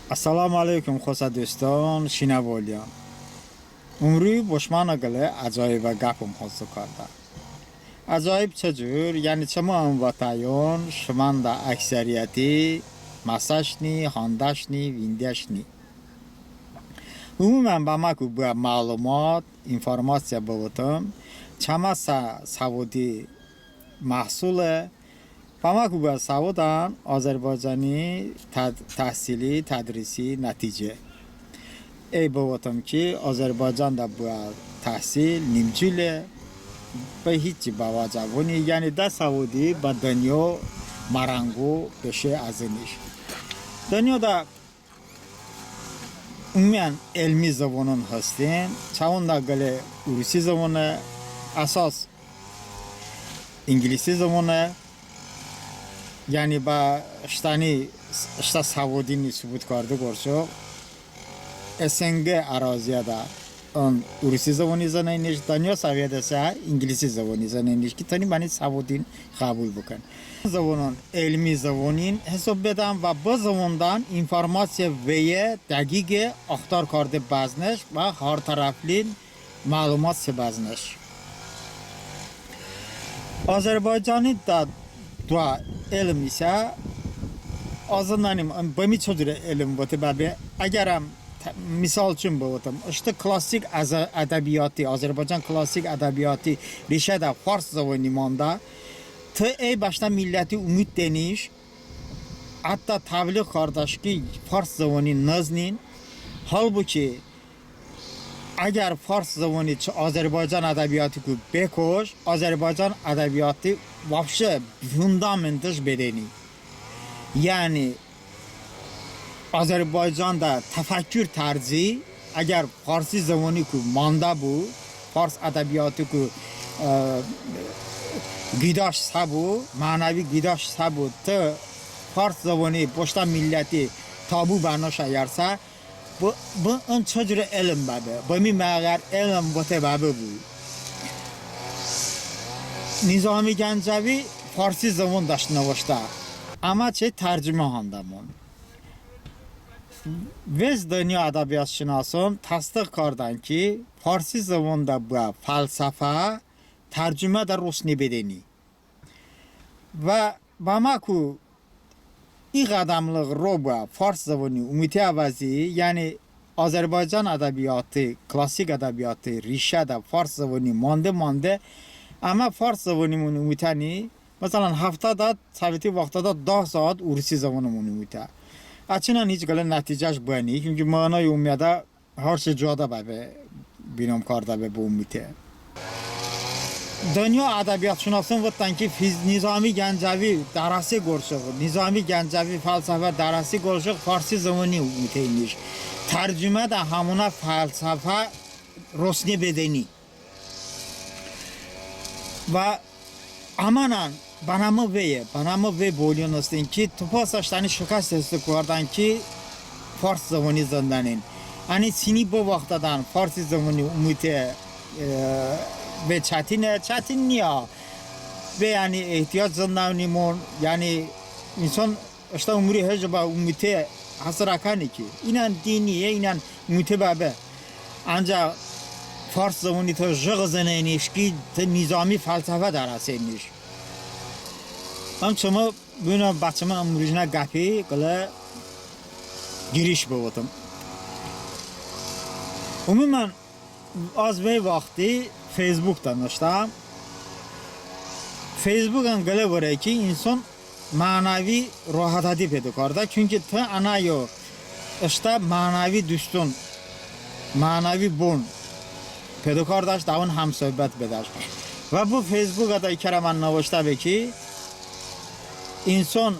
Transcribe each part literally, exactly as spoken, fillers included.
Əssəlamu əleykum, xosə duston, şinəvoliyon. Umru bo şımə qılə əcoyibə qəpım hozı kardə. Əcoyib çı cur, yəni çımı ım votəyon şımədə əksəriyyəti məsəşni, handəşni, vindəşni. Umumən bəməku bıə məlumat, informasiya bıvotım, çəmə sə-, səvodi məhsule. Bəməku bıə səvodən Azərbaycani təd-, təhsili, tədrisi nəticə. Əy bıvotım ki, Azərbaycanədə bıə təhsil nimcule, bə hiççi bəvəcə voni, yəni də səvodi bə dınyo mərənqo beşe əzıniş. Dınyoədə umumən elmi zıvonon hestin, çəvonədə qılə urusi zıvone, əsos inqilisi zıvone, yəni bə ıştəni, ıştə səvodini sıbut karde qorə, S N G əraziyədə ın urusi zıvoni zıneyniş, dınyo səviyyədəsə inqilisi zıvoni zıneyniş ki, tıni bəni səvodin ğəbul bıkən. Zıvonon elmi zıvonin hisob bedən və bı zıvonədən informasiya veye dəqiqe axtar karde bəzneş və har tərəfli məlumat se bəzneş. Azərbaycanidə doə elm isə, az zınənim bımi çı curə elm vote bəbe, əgərəm tə-, misal üçün bıvotım, ıştı klassik əzə-, ədəbiyyati, Azərbaycan klassik ədəbiyyati rişədə fars zıvoni mandə, tı əy bəştə milləti umut deniş, hətta təbliğ kardəş ki, fars zıvoni nıznın, halbuki əgər fars zıvoni çı Azərbaycan ədəbiyyatiku bekoş, Azərbaycan ədəbiyyati вообще fundamentış bedəni. Yəni Azərbaycanədə təfəkkur tərzi əgər farsi zıvoniku mandə bu, fars ədəbiyyatiku, e, qidəş sə bu, mənəvi qidəş sə bu, tı fars zıvoni boştə milləti tabu bənoş əgərsə, bı, bı ın çı curə elm bəbe, bımi məgər elm vote bəbe bu. Nizami Gəncəvi farsi zıvon dəş nıvıştə, əmə çəy tərcümə handəmon. Vey dınyo ədəbiyyatşınoson təsdığ kardən ki, farsi zıvonədə bıə fəlsəfə tərcümədə rosniye bedəni. Və bəməku i qədəmlığ ro bıə fars zıvoni umute əvəzi, yəni Azərbaycan ədəbiyyati, klassik ədəbiyyati rişədə fars zıvoni mande-mande, əmə fars zıvonimon umutəni, məsələn, həftədə, soveti vaxtədə dı saat urusi zıvonımon umutə. Əçınən hiç qılə nəticəş bıəni, çünki məno umumiyədə har şey coədə bəbe, binom kardəbe bı umute. Dınyo ədəbiyyatşınoson votdən ki, Fiz-, Nizami Gəncəvi dərəsi qorə, Nizami Gəncəvi fəlsəfə dərəsi qorə farsi zıvoni umuteyniş. Tərcümədə həmonə fəlsəfə rosniye bedəni. Və əmənən bənə mı veye, bənə mı vey boliyon hestin ki, topə ıştəni şıkəst hestin kardən ki, fars zıvoni zındənin. Əni sini bı vaxtədən farsi zıvoni umute, e, vey çətine, çətin niyə. Vey əni ehtiyoc zındənimon, yəni inson ıştə umri hece bə umute həsr əkəni ki, inən diniye, inən umute bəbe. Əncəx fars zıvoni tı jıqo zıneyniş ki, tı Nizami fəlsəfə dərəseyniş. Im çımı, bınə bə çımı ımrujnə qəpi qılə giriş bıvotım. Umumən, az vey vaxti Feysbukədə nıştəm. Feysbukən qılə vırə ki, inson mənəvi rohətəti peydo kardə. Çünki tı ənə yo ıştə mənəvi duston, mənəvi bon peydo kardəş, dəvon həmsohbət bedəş. Və bı Feysbukədə i kərə mı nıvıştəbe ki, inson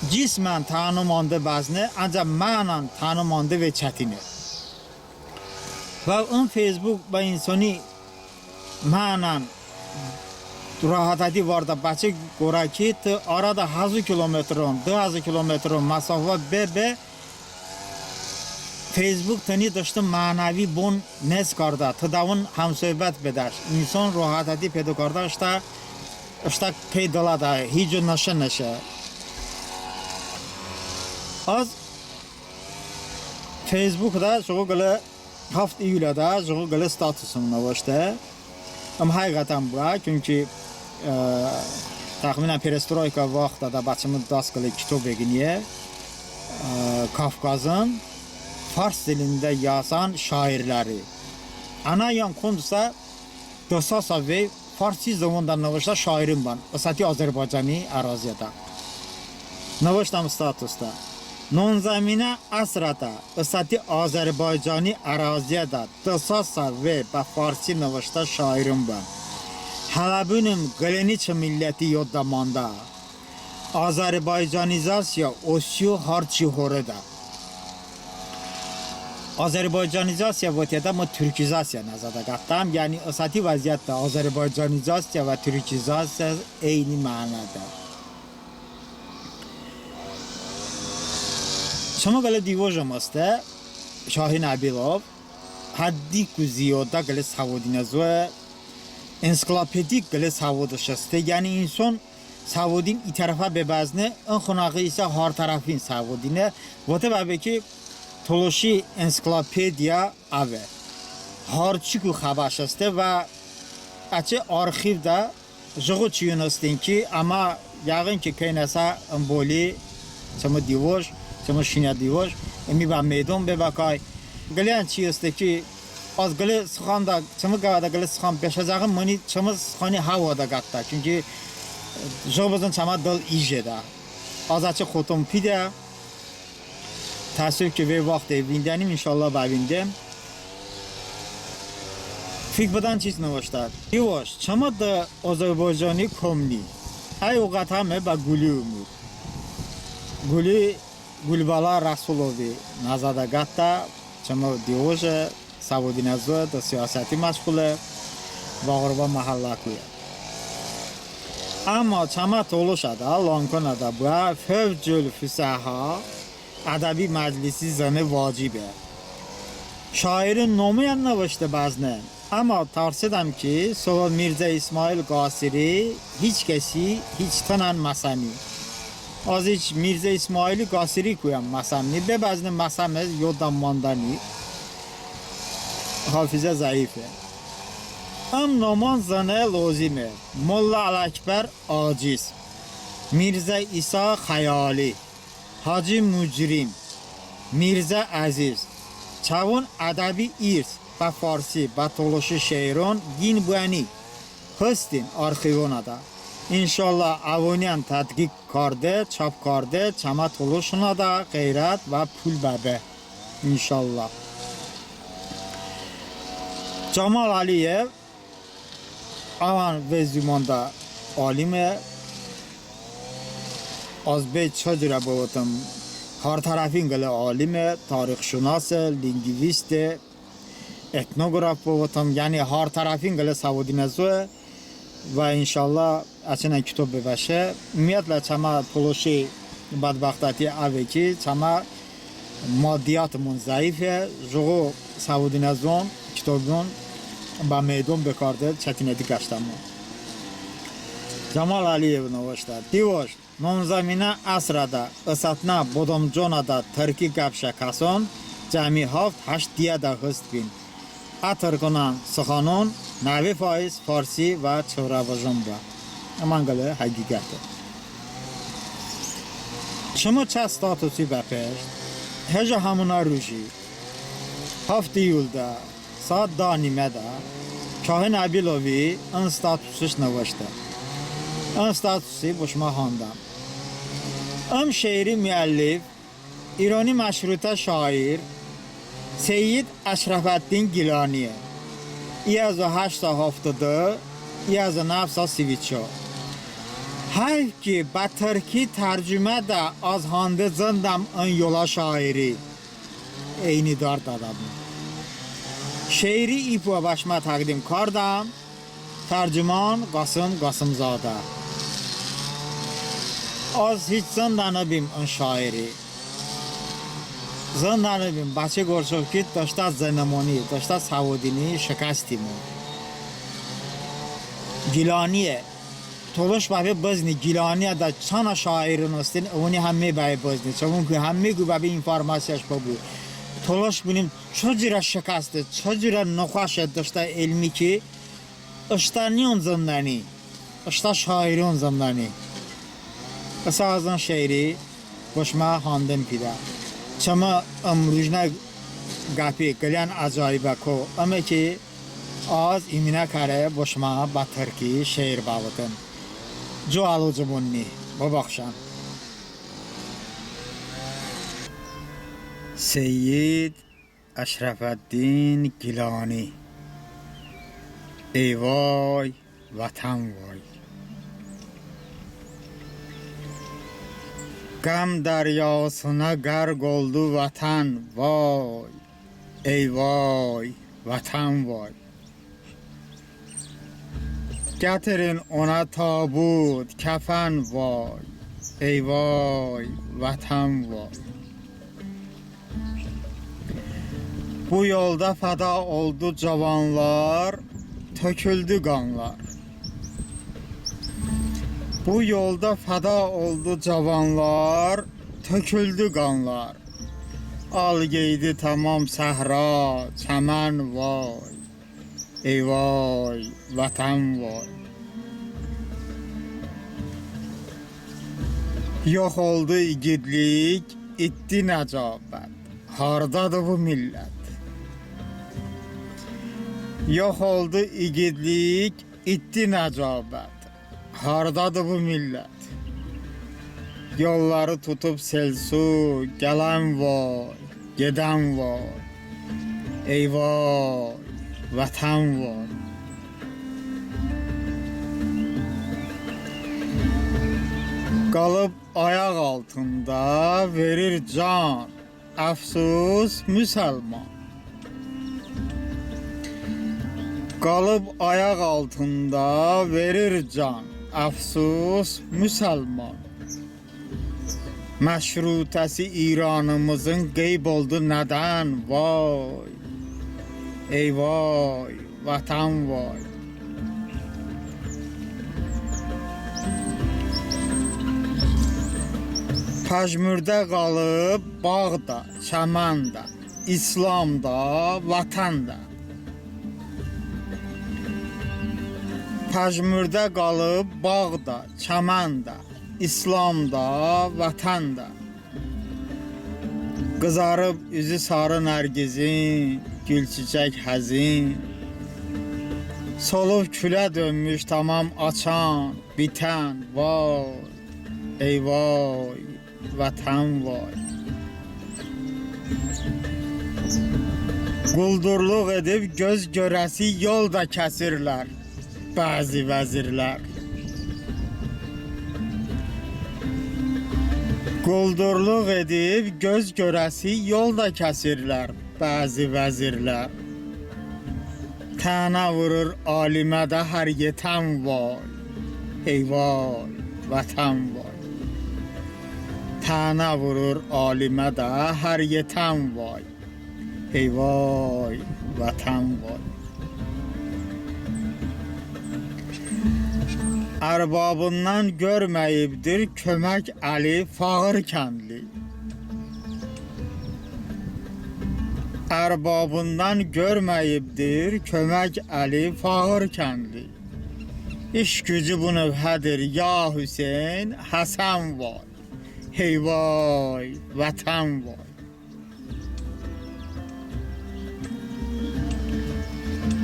cismən təno mande bəzne, əncəx mənən təno mande vey çətine. Və ın Feysbuk bə insoni mənən rohətəti vardə, bəçəy qorə ki, tı arədə həzo kilometron, dı həzo kilometron məsafə be, be, Feysbuk tıni deştı mənəvi bon nez kardə, tı dəvon həmsohbət bedəş. İnson rohətəti peydo kardə ıştə, ıştə pey dılədə, hiçi nışe, nışe. Az Feysbukədə jıqo qılə, haft iyulədə jıqo qılə statusım nıvıştə. Im həğiğətən bıə, çünki, e, təxminən perestroyka vaxtədə bə çımı dast qılə kitob eqıniye, e, Kavkazın fars dilində yazan şairləri. Ənə iyən koncosə dı sa sa vey farsi zıvonədə nıvıştə şairon bən ısəti Azərbaycani əraziyədə. Nıvıştəm statusədə. Nonzəminə əsrədə ısəti Azərbaycani əraziyədə dı sa sa vey bə farsi nıvıştə şairon bən. Hələ bınım qıləyni çı milləti yodədə mandə. Azərbaycanizasiya osiyo har çi horədə. Azərbaycanizasiya voteədə mı türkizasiya nəzədə qətəm, yəni ısəti vəziyyətədə azərbaycanizasiya və türkizasiya eyni mənədə. Çımı qılə divojım heste, Şahin Əbilov, həddiku ziyodə qılə səvodinə zoə, ensiklopedik qılə səvodış heste, yəni inson səvodin i tərəfə bebəzne, ın xonəği isə har tərəfin səvodine, vote bəbe ki, tolışi ensiklopediya əve. Har çiku xəbəş heste və əçəy arxivədə jıqo çiyon hestin ki, əmə yəğın ki, kəynəsə ımboli çımı divoj, çımı şinə divoj, ımi bə meydon bıbəkay. Qıləyən çiy heste ki, az qılə sıxanədə, çımı qəvədə qılə sıxan beşəcəğım, mıni çımı sıxani həvoədə qətə. Çünki, e, jıqo bızın çəmə dıl ijedə. Az əçəy xotom pidə. Təəssüf ki, vey vaxte vindənim, inşallah bəvindem. Fik bıdən çiç nıvıştə. Divoj, çımı dı Azərbaycani kom ni. Əy oqətəme bə Quli umut. Quli Qulbala Rəsulovi nəzədə qətə, çımı divoje, səvodinə zoə, dı siyosəti məşğule, Bağırova məhəlləkuye. Əmma çəmə tolışədə, Lankonədə bıə fövcül füsəha ədəbi məclisi zıne vacibe. Şairon nomeyən nıvışte bəzne. Əmma tarsedəm ki, sılo Mirzə İsmail Qasiri hiç kəsi hiç tınən məsəni. Az hiç Mirzə İsmaili Qasirikuyən məsəmni, bebəzne məsəme yodədə mandəni. Hafizə zəife. Im nomon zıne lozime: Molla Ələkbər Aciz, Mirzə İsa Xəyali, Haci Mucrim, Mirzə Əziz. Çəvon ədəbi irs bə farsi, bə tolışi şeiron qin bıəni, hestin arxivonədə. İnşallah, əvoniyən tədqiq karde, çap karde, çəmə tolışonədə ğeyrət və pul bəbe. İnşallah. Camal Əliyev, əvən vey zımonədə alime, az bəy çı curə bıvotım, har tərəfin qılə alime, tarixşınose, linqviste, etnoqraf bıvotım, yəni har tərəfin qılə səvodinə zoə və inşallah əçəynən kitob bebəşe. Ümumiyyətlə, çəmə tolışi bədbəxtəti əve ki, çəmə maddiyatımon zəife, jıqo səvodinə zoon, kitobon bə meydon bekarde çətinəti kəşdəmon. Camal Əliyev nıvıştə. Divoj, nonzəminə əsrədə ısətnə Bodomconədə tırki qəpşə kəson cəmi haft-həşt diyədə hıst bin. Ə tırkonən sıxanon nəve faiz farsi və çəvrəvıjon bə. Imən qılə həqiqəte. Çımı çə statusi bəpeşt, hejo həmonə ruji, haft iyuldə, saat da nimədə, Şahin Əbilovi ın statusış nıvıştə. In statusi bo şımə handəm. Im şeiri müəllif İroni məşrutə şair Seyid Əşrəfəddin Gilaniye. İ həzo həşt sa hafto dı, i həzo nəv sa si ço. Həyf ki, bə tırki tərcumədə az hande zındəm ın yolə şairi. Eyni dardədə bım. Şeiri ipuə bə şımə təqdim kardəm. Tərcüman Qasım Qasımzadə. Az hiç zındənıbim ın şairi. Zındənıbim, bəçəy qorə ki, deştə zınəmoni, deştə səvodini şikəstimon. Gilaniye. Tolış bəbe bızni, Gilaniyədə çanə şairon hestin, ıvoni həmmə bəbe bızni. Çəvonku həmməku bəbe informasiyaş bıbu. Tolış bınim çı curə şıkəsti, çı curə nıxoşi dıştə elmi ki, ıştə niyon zındəni, ıştə şairon zındəni. Isə az ın şeiri bo şımə handən pidə. Çəmə ımrujnə qəpi qıləyən əcayibə ko ıme ki, az iminə kərə bo şımə bə tırki şeir bəvotem. Co əlocımon ni, bıbaxşən. Seyid Əşrəfəddin Gilani. Ey vay, vətən vay. Qəm dəryasına qərq oldu vətən vay. Ey vay, vətən vay. Gətirin ona tabut, kəfən vay. Ey vay, vətən vay. Bu yolda fəda oldu cavanlar, töküldü qanlar. Bu yolda fəda oldu cavanlar, töküldü qanlar. Al geydi tamam səhra, çəmən vay. Ey vay, vətən vay. Yox oldu igidlik, itdi nəcabət. Hardadır bu millət? Yox oldu igidlik, itdi nəcabət. Hardadır bu millət? Yolları tutub sel-su, gələn vay, gedən vay. Ey vay, vətən vay. Qalıb ayaq altında verir can. Əfsus, müsəlman. Qalıb ayaq altında verir can. Əfsus, müsəlman. Məşrutəsi İranımızın qeyb oldu nədən? Vay, ey vay, vətən vay. Pəjmürdə qalıb bağda, çəməndə, İslamda, vətəndə. Pəjmürdə qalıb bağda, çəməndə, İslamda, vətəndə. Qızarıb üzü sarı nərgizin, gülçiçək həzin. Solub külə dönmüş tamam açan, bitən, vay, ey vay, vətən vay. Quldurluq edib göz görəsi yol da kəsirlər bəzi vəzirlər. Quldurluq edib göz görəsi yol da kəsirlər bəzi vəzirlər. Tənə vurur alimədə hər yetən vay. Ey vay, vətən vay. Tənə vurur alimədə hər yetən vay. Ey vay, vətən vay. Ərbabından görməyibdir kömək əli fağır kəndli. Ərbabından görməyibdir kömək əli fağır kəndli. İş gücü bu növhədir ya Hüseyn, Həsən vay. Hey vay, vətən vay.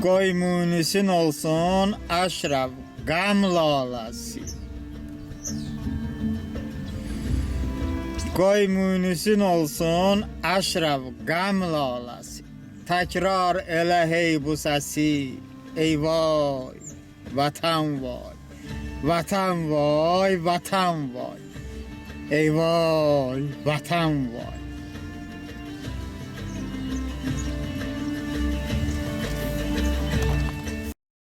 Qoy munisin olsun Əşrəf qəm laləsi. Qoy munisin olsun Əşrəf qəm laləsi. Təkrar elə hey bu səsi. Ey vay, vətən vay. Vətən vay, vətən vay. Ey vay, vətən vay.